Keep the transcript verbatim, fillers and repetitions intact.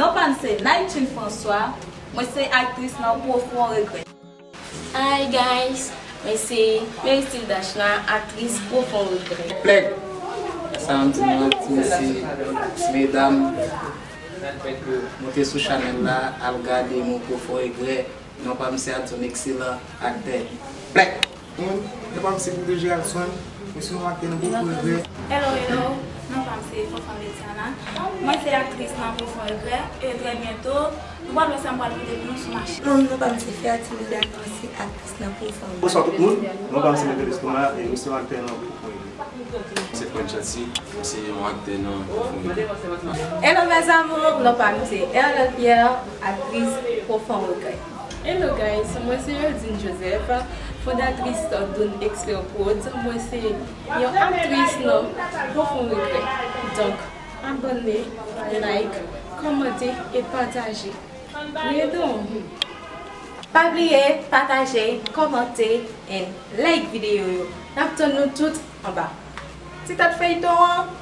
Non pa m se Nightune François, mwen se aktris nan Profond Regret. Hi guys, mwen se Meristil Dachna, aktris Profond Regret. Plèk. Sa m di nou, ti mesye, ti medam, moute sou chanèl la, al gade nou Profond Regret. Non pa m se Adson, excellent acteur. Plèk. Non pa m se Pito Geraldson, mwen se yon aktè nan Profond Regret. Hello, hello. Non pa m se Fanfan Metiana. Mwen se aktris nan Profond Regret. E trè byento, nou pral wè sa m pral pote pou nou sou machin. Non, non pa m se Fertine Daniel, mwen se aktris nan Profond Regret. Bonswa tout moun, non pa m se Mèt Estoma e mwen se yon aktè nan Profond Regret. Mwen se Fred Chancy, mwen se yon aktè nan Profond Regret. Hello mes amours, non pa m se Ernel Pierre, aktris Profond Regret. Hello guys, mwen se Yodine Joseph, fondatris Dune Expert Prod. Mwen se yon aktris nan Profond Regret. Donk, abòne, like, kòmante e pataje. Wi non. Pa bliye pataje, kòmante and like videyo yo. N ap tann nou tout anba. Ti tèt feyton an.